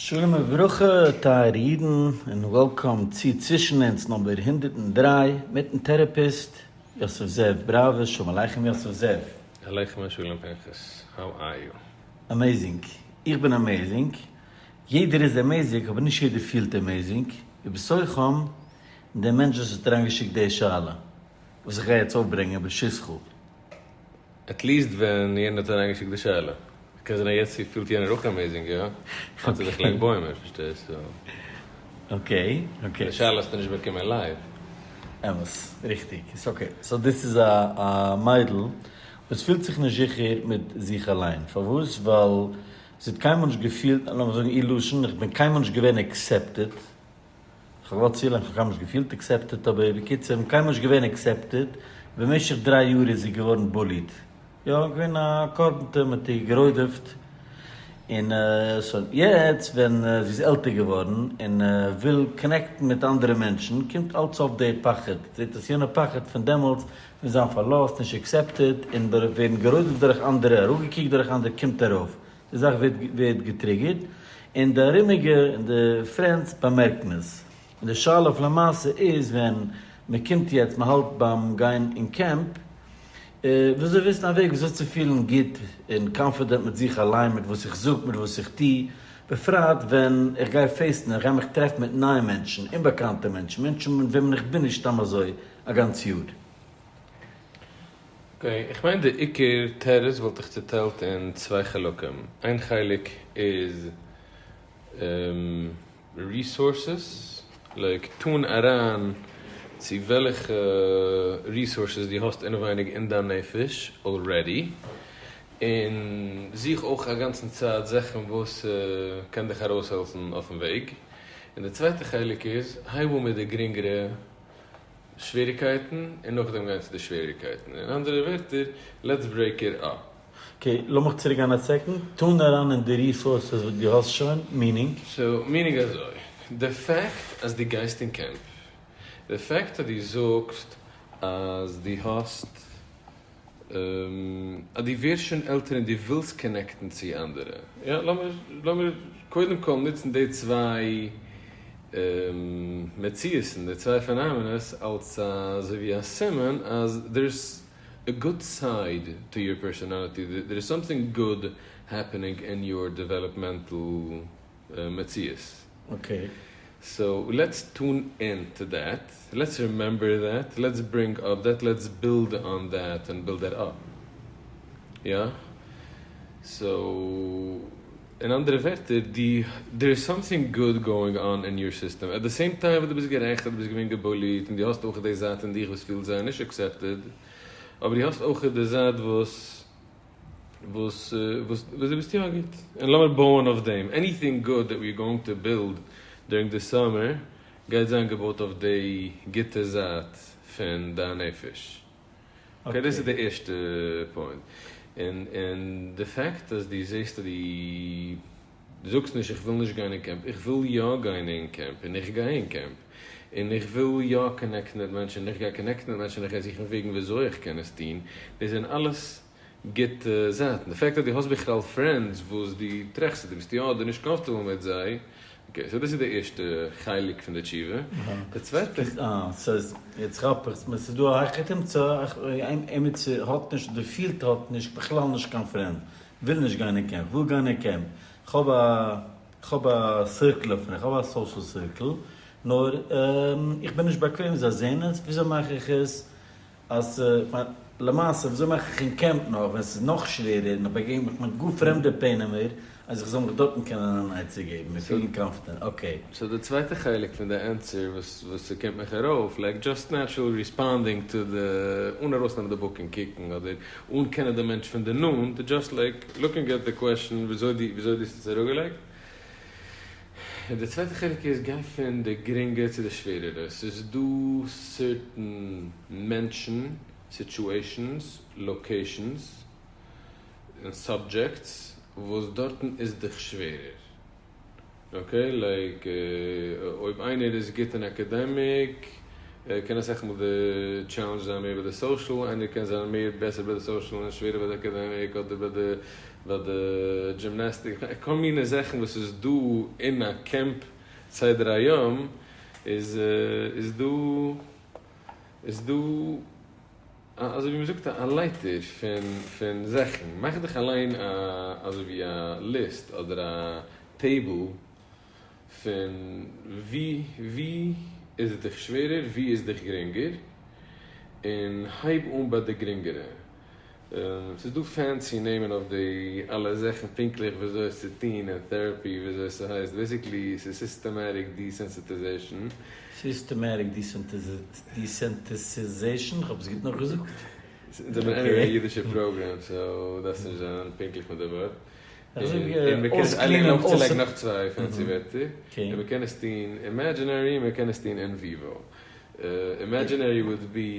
שלום וברכה טייערע אידן און welcome צו צווישן אונז number 103 מיטן therapist יוסף זאב בראווער, שלום עליכם יוסף זאב. עליכם השלום פנחס, how are you? Amazing, איך בין amazing, יעדער איז amazing אבער נישט יעדער פילט amazing, ובתוכם דער מענטש וואס האט אריינגעשיקט די שאלה וואס איך גיי יעצט אויפברענגען ברשותך. At least ווען יענער האט אריינגעשיקט די שאלה. קען זיין אז יעצט פילט יענער אויך amazing, יא? האט ער זיך לייגט בוימער, פארשטייסט? Okay, okay. די שאלה האסטו נישט באקומען live. אמת, ריכטיג. איז okay. So דאס איז א מיידל וואס פילט זיך נישט זיכער מיט זיך אליין. פארוואס? ווייל זי האט קיינמאל נישט געפילט, לאמיר זאגן איר לשון, איך בין קיינמאל נישט געווען accepted. כ'האב געוואלט צולייגן כ'האב קיינמאל נישט געפילט accepted אבער בקיצור כ'בין קיינמאל נישט געווען accepted, במשך דריי יאר איז זי געווארן bullied, יא געווען א קרבנ'טע מ'האט איר גערודפ'ט, און so יעצט ווען זי איז עלטער געווארן און וויל connect ן מיט אנדערע מענטשן קומט אלץ אויף די פחד, זעט אויס יענע פחד פון דעמאלטס פון זיין פארלאזט נישט accepted און דורך ווערן גערודפ'ט דורך אנדערע אראפגעקוקט דורך אנדערע קומט ארויף די זאך ווערט גע trigger ט און די ארומיגע און די friends באמערקן עס. און די שאלה אויף למעשה איז ווען מען קומט יעצט מען האלט ביים גיין אין קעמפ וויאזוי וויסן א וועג וויאזוי צו פילן גוט און confident מיט זיך אליין מיט וואס איך זאג מיט וואס איך טו בפרט ווען איך גיי face ן איך גיי מיך טרעפן מיט נייע מענטשן אומבאקאנטע מענטשן מענטשן מיט וועמען איך בין נישט סתם אזוי א גאנץ יאר. Okay, איך מיין די עיקר תירוץ וואלט איך צוטיילט אין צוויי חלקים, איין חלק איז resources, like טון אריין צו וועלכע resources דו האסט אינעווייניג אין דיין נפש already, און זוך אויך א גאנצן צייט זאכן וואס קען דיך ארויסהעלפן אויפן וועג, און די צווייטע חלק איז הייב אן מיט די גרינגערע שוועריקייטן און נאכדעם גיין צו די שוועריקייטן, אין אנדערע ווערטער, let's break it up. Okay, לאמיך צוריק גיין א second, טון אריין אין די resources וואס דו האסט שוין, meaning? So, meaning אזוי, די fact אז דו גייסט אין קעמפ, די fact אז דו זאגסט אז דו האסט אז דו ווערסט שוין עלטער און דו ווילסט connect ן צו אנדערע, יא, לאמיר לאמיר קודם כל נוצן די צוויי מציאות'ן, די צוויי phenomenas אלס אזוי ווי א סימן אז there is a good side to your personality, there is something good happening in your developmental מציאות. Okay. So let's tune in to that, let's remember that, let's bring up that, let's build on that and build that up. יא? So, אין אנדערע ווערטער, די, there is something good going on in your system. At the same time וואס דו ביסט גערעכט אז דו ביסט געווען גע bully ט און דו האסט אויך די זייט אין דיך וואס פילט זייער נישט accepted, אבער דו האסט אויך די זייט וואס וואס וואס דו ביסט יא גוט. און לאמיר בויען אויף דעם. Anything good that we are going to build during the summer גייט זיין געבויט אויף די גוטע זייט פון דיין נפש. Okay, דאס איז די ערשטע point. און און די fact אז דו זעסט אז דו זאגסט נישט איך וויל נישט גיין אין קעמפ, איך וויל יא גיין אין קעמפ און איך גיי אין קעמפ. און איך וויל יא connect ן מיט מענטשן און איך גיי connect ן מיט מענטשן און איך גיי זוכן וועגן וויאזוי איך קען עס טון. דאס זענען אלעס גוטע זייטן. די fact אז דו האסט בכלל friends וואס דו טראכסט אז דו ביסט יא אדער נישט comfortable מיט זיי, okay, so דאס איז די ערשטע חלק פון די תשובה. די צווייטע. אה, so יעצט כאפ איך, ס'איז דא א היכי תמצא, עמיצער האט נישט אדער פילט האט נישט בכלל נישט קיין friend, וויל נישט גיין אין קעמפ, וויל גיין אין קעמפ, כ'האב א כ'האב א circle אויף פרענדס, כ'האב א social circle, נאר איך בין נישט באקוועם זיי זעהן עס, וויאזוי מאך איך עס אז כ'מיין למעשה וויאזוי מאך איך אין קעמפ נאך ווען ס'איז נאך שווערער און איך באגעגן מיך מיט גאר פרעמדע פענעמער אז איך זאל מיך דארטן קענען אן עצה געבן און פילן confident, okay. So די צווייטע חלק פון די answer וואס וואס ס'קומט מיך ארויף, like just natural responding to the, אן ארויסנעמען די book און קוקן, אדער אן קענען די מענטש פון די נאנט, just like looking at the question וויאזוי דו וויאזוי דו האסט עס אראפגעלייגט. און די צווייטע חלק איז גיי פון די גרינגע צו די שווערערע, ס'איז דא certain מענטשן, situations, locations, און subjects וואס דארטן איז דיך שווערער, okay, like אויב איינער איז גוט אין academic קען אסאך מאל די challenge זיין מער ביי די social, איינער קען זיין מער בעסער ביי די social און שווערער ביי די academic אדער ביי די. ביי די דזשימנעסטיק, כל מיני זאכן וואס איז דא אין א קעמפ סדר היום, איז איז דא איז דא אזוי ווי מ'זאגט א לייטער פון פון זאכן, מאך דיך אליין א אזוי ווי א ליסט אדער א טעיבל פון ווי ווי איז דיך שווערער ווי איז דיך גרינגער, און הייב אן ביי די גרינגערע. ס'איז דא fancy נעמען אויף די אלע זאכן פונקטליך וויאזוי עס צו טון אין therapy וויאזוי ס'הייסט, basically ס'איז systematic desensitization. Systematic desensitization, כ'האב עס גוט נאכגעזאגט? אונז האבן anyway א אידישע פראגראם so דארפסט נישט זיין פונקטליך מיט די ווארט. און מ'קען עס איינלייגן נאכצולייגן נאך צוויי fancy ווערטער, און מ'קען עס טון imaginary און מ'קען עס טון in vivo. Imaginary would be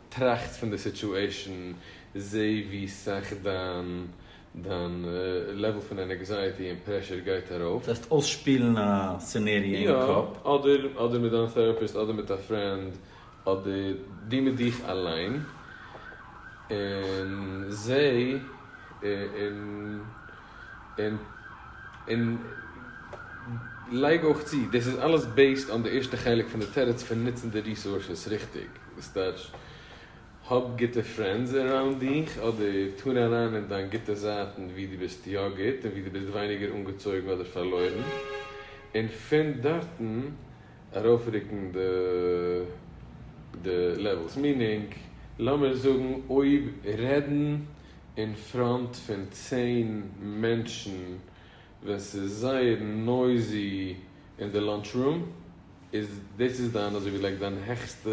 טראכט פון די situation, זע ווי סאך דיין דיין level פון anxiety און pressure גייט ארויף. דאס הייסט אויסשפילן א scenario אין קאפ. יא, אדער אדער מיט דיין therapist אדער מיט א friend אדער דו מיט דיך אליין, און זע און און און לייג אויך צו, דאס איז אלעס based on די ערשטע חלק פון די תירוץ פון נוצן די resources ריכטיג, דאס טייטש, האב גוטע friends around דיך, אדער טון אריין אין דיין גוטע זייטן ווי דו ביסט יא גוט און ווי דו ביסט ווייניגער אנגעצויגן אדער פארלוירן, און פון דארטן ארויפרוקן די די levels, meaning, לאמיר זאגן אויב רעדן אין front פון 10 מענטשן ווען ס'איז זייער noisy אין די lunch room, איז דאס איז דיין אזוי ווי like דיין העכסטע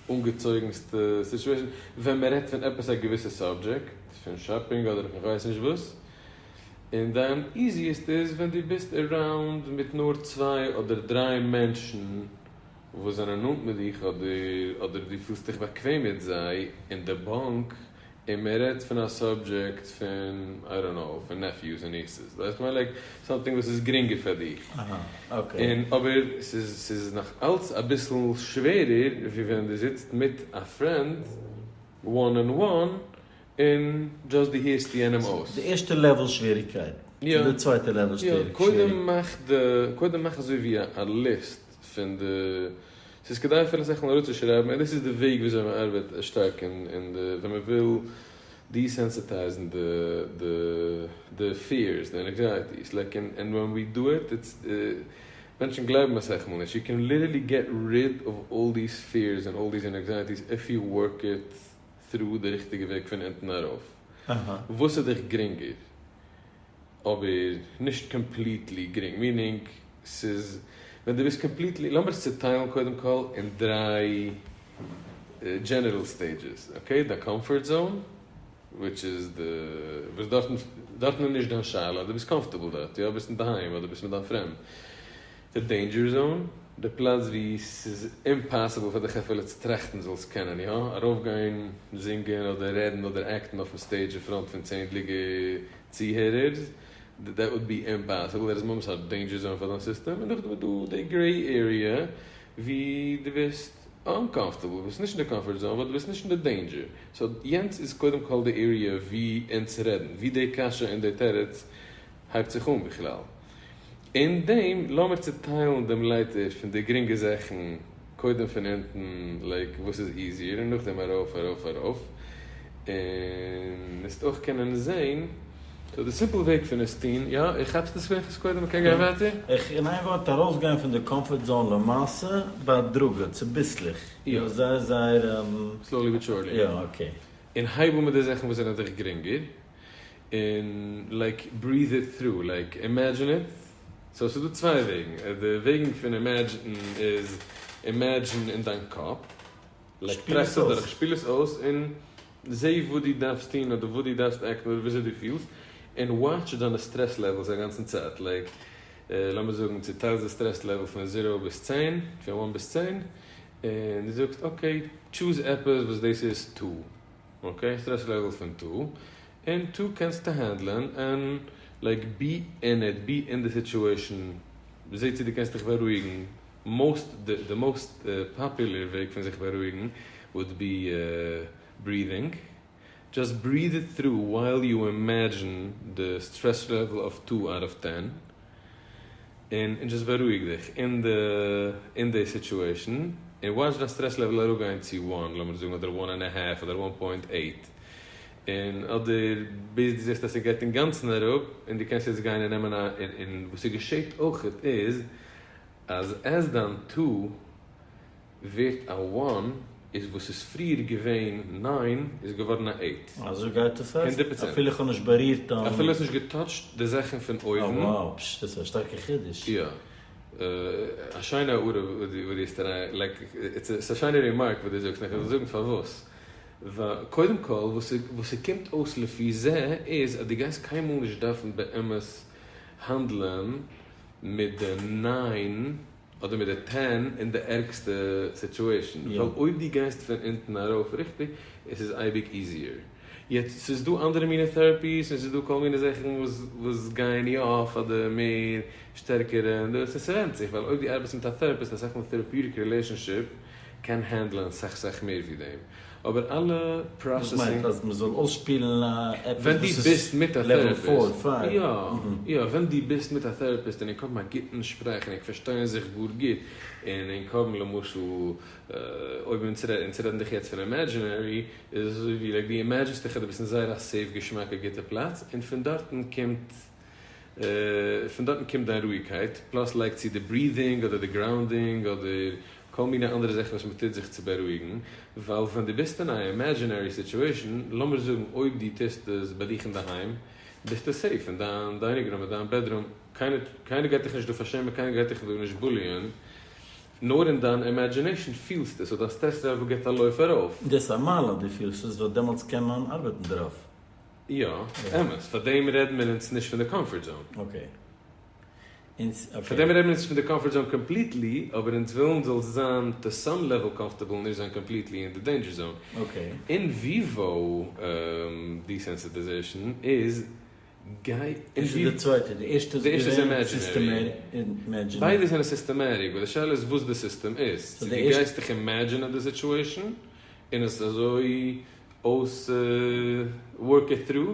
אנגעצויגנסטע situation, ווען מען רעדט פון עפעס א געוויסע subject, פון shopping אדער איך ווייס נישט וואס, און דיין easiest איז ווען דו ביסט around מיט נאר צוויי אדער דריי מענטשן וואס זענען נאנט מיט דיך אדער אדער דו פילסט דיך באקוועם מיט זיי אין די באנק, און מען רעדט פון א subject פון, I don't know, פון nephews און nieces, ווייסט כ'מיין like something וואס איז גרינגער פאר דיך, און אבער ס'איז ס'איז נאך אלץ אביסל שווערער ווי ווען דו זיצט מיט א friend one on one און just דו הערסט יענעם אויס. די ערשטע level שוועריגקייט צו די צווייטע level שוועריגקייט. קודם מאך די, קודם מאך אזוי ווי א ליסט פון די, ס'איז כדאי אפילו אסאך מאל אראפצושרייבן, און דאס איז די וועג וויאזוי מען ארבעט שטארק אין די, ווען מען וויל desensitize ן די די די fears, די anxieties, like and when we do it, it's מענטשן גלייבן אסאך מאל נישט, you can literally get rid of all these fears and all these anxieties if you work it through די ריכטיגע וועג פון אונטן ארויף. וואס איז דיך גרינגער? אבער נישט completely גרינג, meaning ס'איז ווען דו ביסט completely, לאמיר עס צוטיילן קודם כל אין דריי general stages, okay? די comfort zone, which איז די, וואס דארטן, דארטן איז נישט דיין שאלה, דו ביסט comfortable דארט, יא? ביסט אינדערהיים אדער ביסט מיט דיין friend. די danger zone, די פלאץ ווי ס'איז impossible פאר דיך אפילו צו טראכטן זאלסט קענען, יא? ארויפגיין, זינגען אדער רעדן אדער act ן אויפן stage אין front פון צענדליגע צוהערערס, that would be impossible, דאס איז ממש א danger zone פאר דיין סיסטעם, און נאכדעם איז דא די gray area ווי דו ביסט uncomfortable, ביסט נישט אין די comfort zone, אבער דו ביסט נישט אין די danger. So יענץ איז קודם כל די area ווי אונז רעדן, ווי די קשיא און די תירוץ הייבט זיך אן בכלל. אין דעם לאמיר צוטיילן דעם לייטער פון די גרינגע זאכן, קודם פון אונטן, like וואס איז easier, און נאכדעם ארויף ארויף ארויף, און וועסט אויך קענען זען, so די simple וועג פון עס טון, יא, איך כאפסט עס ווען איך עס קודם, מ'קען גיין ווייטער? איך אין איין ווארט ארויסגיין פון די comfort zone למעשה בהדרגה, צוביסלעך, יא זייער זייער Slowly but surely. יא okay. און הייב אן מיט די זאכן וואס זענען דיך גרינגער, און like breathe it through, like imagine it, so ס'איז דא צוויי וועגן, די וועגן פון imagine איז imagine אין דיין קאפ, like שפיל עס טראכט עס אויס. דורך, שפיל עס אויס און זע וואס דו דארפסט טון אדער וואס דו דארפסט act ן אדער וויאזוי דו פילסט, און watch דיינע stress levels א גאנצן צייט, like לאמיר זאגן צוטיילסט די stress level פון 0 ביז 10, פון 1 ביז 10, און דו זאגסט okay, choose עפעס וואס דאס איז 2, okay, stress level פון 2, און 2 קענסטו handle ען, און like be in it, be in the situation, זע צו דו קענסט דיך בארואיגן, most, the, the most popular וועג פון זיך בארואיגן would be breathing. דזשאסט בריעד איט טרו ווייל יו אימעדזשין די סטרעס לעוועל אוו טו אוט אוו טען, און דזשאסט בארואיג דיך אין די אין די סיטועשאן, און וואטש דיין סטרעס לעוועל אראפגיין צו וואן לאמיר זאגן אדער וואן ענד א האלף אדער וואן פוינט עיט, און אדער ביז דו זעסט אז ס'גייט אינגאנצן אראפ און דו קענסט יעצט גיין און נעמען א און וואס ס'געשעט אויכעט איז אז עז דיין טו ווערט א וואן איז וואס איז פריער געווען ניין איז געווארן א עיט. אזוי גייט עס הייסט? הונדערט פראצענט. אפילו איך האב נישט בארירט דיין. אפילו האסט נישט געטאטשט די זאכן פון אויבן. אה wow, פשש דאס איז א שטארקע חידוש. יא. א שיינע הערה וואס דו האסט אריין, לייק, ס'איז א שיינע רימארק וואס דו זאגסט, און איך וועל זאגן פארוואס. ווייל קודם כל וואס ס'קומט אויס לפי זה איז אז דו גייסט קיינמאל נישט דארפן באמת האנדלען מיט די ניין אדער מיט די טען אין די ערגסטע סיטועשן, ווייל אויב דו גייסט פון אונטן ארויף ריכטיג, עס איז אייביג איזיער. יעצט ס'איז דא אנדערע מיני טעראפיס און ס'איז דא כל מיני זאכן וואס וואס גייען יא פאר די מער שטערקערע און דאס, און ס'ווענדט זיך ווייל אויב דו ארבעטסט מיט א טעראפיסט אסאך מאל טעראפיוטיק רילעישאנשיפ קען הענדלען סאך סאך מער ווי דעם. אבער אלע פראסעסינג. דאס מיינט אז מ'זאל אויסשפילן א עפעס וואס איז לעוועל פאר, פייוו. יא, יא, ווען דו ביסט מיט א טעראפיסט און ענק האבן א גוטן שפראך און ענק פארשטייען זיך גאר גוט, און ענק האבן למשל, אויב אונז רעדן דאך יעצט פון אימעדזשינערי, איז עס אזוי ווי לייק דו אימעדזשינסט דיך אז דו ביסט אין זייער א סעיף געשמאקע גוטע פלאץ, און פון דארטן קומט פון דארטן קומט דיין רואיגקייט, פלאס לייג צו די ברידינג אדער די גראונדינג אדער כל מיני אנדערע זאכן וואס מ'טוט זיך צו בארואיגן, ווייל ווען דו ביסט אין א אימעדזשינערי סיטועשאן, לאמיר זאגן אויב דו טוסט עס ביי דיך אינדערהיים, ביסטו סעיף אין דיין דיינינג רום אין דיין בעדרום, קיינער קיינער גייט דיך נישט דא פארשעמען, קיינער גייט דיך דא נישט בוליען, נאר אין דיין אימעדזשינעישאן פילסטו עס, סאו דיין סטרעס לעוועל געבט א לויף ארויף. דאס איז א מעלה אז דו פילסט עס, ווייל דעמאלטס קען מען ארבעטן דערויף. יא, אמת, פארדעם רעדן מיר אונז נישט פון די קאמפארט זאון. אקעי. פאר דעם רעדן מיר נישט פון די קאמפארט זאון קאמפליטלי, אבער אונז ווילן זאלסט זיין טו סאם לעוועל קאמפארטעבל און נישט זיין קאמפליטלי אין די דעינדזשער זאון. אין וויווא דיסענסיטיזעישן איז גיי אין דאס איז די צווייטע, די ערשטע איז געווען סיסטעמעטיק. ביידע זענען סיסטעמעטיק, באט די שאלה איז וואס די סיסטעם איז. צו דו גייסט דיך אימעדזשינען די סיטועשן און עס אזוי אויס ווארק איט טרו,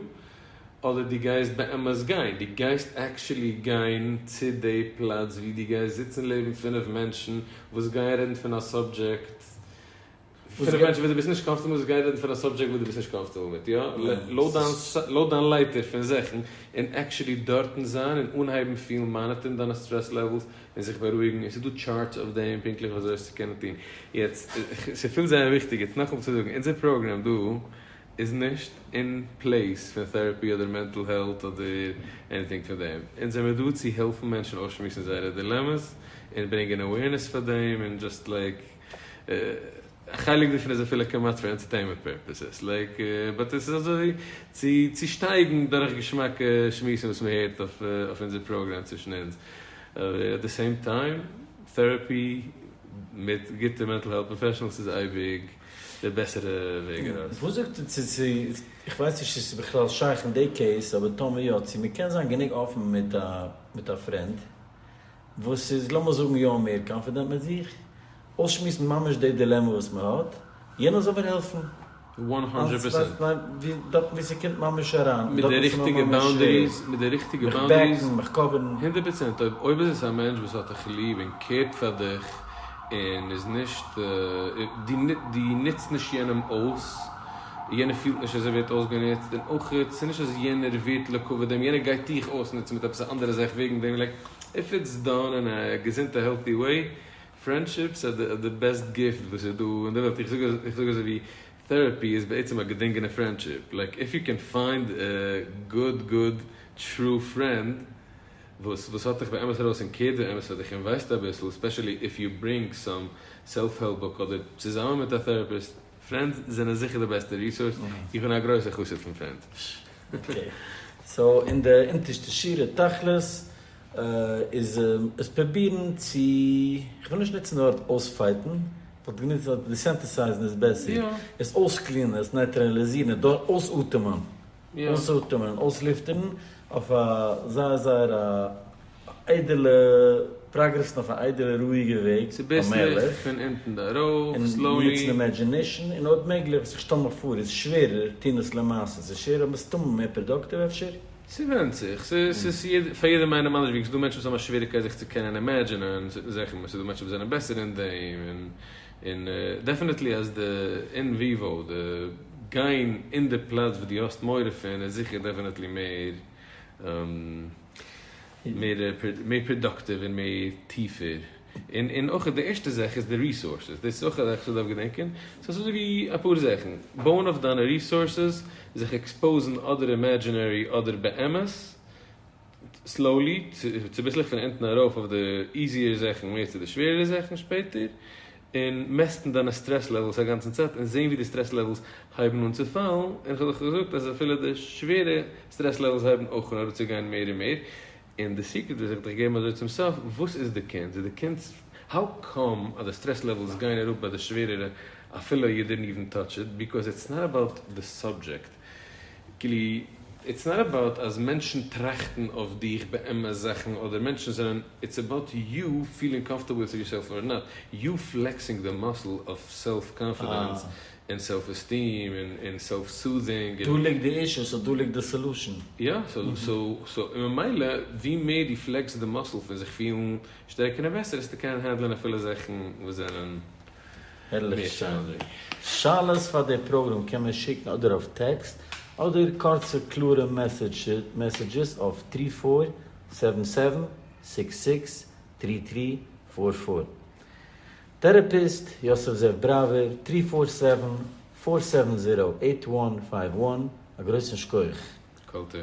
אדער דו גייסט באמת גיין, דו גייסט עקשעלי גיין צו די פלאץ ווי דו גייסט זיצן לעבן פינף מענטשן וואס גייען רעדן פון א סאבדזשעקט, פינף מענטשן וואס דו ביסט נישט קאמפארטעבל וואס גייען רעדן פון א סאבדזשעקט וואס דו ביסט נישט קאמפארטעבל מיט, יא, לויט דיין לייטער פון זאכן, און עקשעלי דארטן זיין און אנהייבן פילן מאניטערן דיינע סטרעס לעוועלס און זיך בארואיגן, און ס'איז דא טשארטס אויף דעם פונקטליך ווי אזוי עס צו קענען טון. יעצט, ס'פילט זייער וויכטיג יעצט נאכאמאל צו זאגן, אונזער פראגראם דא איז נישט אין פלעיס פון טעראפי אדער מענטל העלט אדער עניטינג פון דעם, אונז זעמיר דא צו העלפן מענטשן אויסשמועסן זייערע דילעמעס און ברענגען אווערנעס פאר דעם און דזשאסט לייק א חלק דערפון איז אפילו כמעט פאר ענטערטעינמענט פורפעסעס, לייק, באט עס איז אזוי צו צו שטייגן דורך געשמאקע שמועסן וואס מען הערט אויף אויף אונזער פראגראם צווישן אונז, אבער עט די סעים טיים, טעראפי מיט גוטע מענטל העלט פראפעשענעלס איז אייביג די בעסערע וועג ארויס. וואס זאגט איר צו צו, איך ווייס נישט צו ס'איז בכלל שייך אין די קעיס, אבער טאמער יא, צו מ'קען זיין גענוג אפן מיט א מיט א פרענד וואס איז לאמיר זאגן יא מער קאנפידענט מיט זיך, אויסשמועסן ממש די דילעמע וואס מען האט, יענער זאל מיר העלפן. וואן הונדרעט פערסענט. דארטן וואו ס'קומט ממש אריין. מיט די ריכטיגע באונדעריס, מיט די ריכטיגע באונדעריס. מיך בעקן, מיך קאווערן. הונדרעט פראצענט, אויב אויב איז עס א מענטש וואס האט דיך ליב און קערט פאר דיך, און איז נישט, דו דו נוצט נישט יענעם אויס, יענער פילט נישט אז ער ווערט אויסגענוצט, און אויך ס'איז נישט אז יענער ווערט לכבוד דעם, יענער גייט דיך אויסנוצן מיט עפעס א אנדערע זאך וועגן דעם, לייק איף איטס דאן אין א געזונטע העלטי וועי, פרענדשיפס אר די בעסט גיפט וואס איז דא אין די וועלט, איך זאג איך זאג אזוי ווי טעראפי איז בעצם א געדינגענע פרענדשיפ, לייק איף יו קען פיינד א גוד גוד טרו פרענד וואס וואס האט דיך באמת ארויס און קעירט באמת פאר דיך און ווייסט אביסל, ספעשעלי איף יו ברינג סאם סעלף העלפ בוק אדער צוזאמען מיט א טעראפיסט, פרענדס זענען זיכער די בעסטע ריסארס, איך בין א גרויסע חסיד פון פרענדס. אקעי, סאו אין די אונטערשטע שורה תכלית איז עס פרובירן צו, איך וויל נישט נוצן די ווארט אויספייטן, כ'וואלט גענוצט די ווארט דיסענטעסייזן איז בעסער, עס אויסקלינען, עס נייטראליזירן, אויסאטעמען, אויסאטעמען, אויסלופטערן אויף א זייער זייער א איידעלע. פראגרעסן אויף א איידעלע רואיגע וועג, צוביסלעך, פאמעליך. פון אונטן ארויף, און סלאולי. נוצן אימעדזשינעישן, און אויב מעגליך, וואס איך שטעל מיך פאר איז שווערער, טון עס למעשה. ס'איז שווערער אבער מסתמא מער פראדאקטיוו אפשר? ס'ווענדט זיך, ס'איז פאר יעדעם איינעם אנדערש, ווי ס'דא מענטשן וואס האבן א שוועריגקייט זיך צו קענען אימעדזשינען זאכן, ס'דא מענטשן וואס זענען בעסער אין דעם, און definitely אז די אין וויווא, די גיין אין די פלאץ וואס דו האסט מורא פון איז זיכער definitely מער מער פראדאקטיוו און מער טיפער. און און אויך די ערשטע זאך איז די resources, דאס איז אויך א זאך וואס מ'דארף געדענקען, ס'איז אזוי ווי אפאר זאכן, בויען אויף דיינע resources, זיך expose ן אדער imaginary אדער באמת, slowly, צוביסלעך פון אונטן ארויף אויף די easier זאכן מער צו די שווערערע זאכן שפעטער, און מעסטן דיינע stress levels א גאנצן צייט און זען ווי די stress levels הייבן אן צו פאלן, און איך האב דיך געזאגט אז אפילו די שווערע stress levels הייבן אויך אן אראפצוגיין מער און מער, און די secret וואס איך דיך געבן אזוי צום סוף, וואס איז די קונץ? איז די קונץ how come אז די stress levels גייען אראפ ביי די שווערערע אפילו you didn't even touch it, because it's not about the subject, כאילו it's not about אז מענטשן טראכטן אויף דיך באמת זאכן אדער מענטשן זענען, it's about you feeling comfortable with yourself or not, you flexing the muscle of self confidence און self esteem און self soothing. דא ליגט די issue, so דא ליגט די solution. יא, so און ממילא ווי מער דו flex ט די muscle פון זיך פילן שטערקער און בעסער וועסטו קענען handle ען אפילו זאכן וואס זענען הערליך מער שיין. challenging. שאלות פאר די פראגראם קען מען שיקן אדער אויף טעקסט אדער קורצע קלארע messages אויף three four seven seven six six three three four four. Therapist יוסף זאב בראווער, three four seven four seven zero eight one five one, א גרויסן שכוח. כל טוב.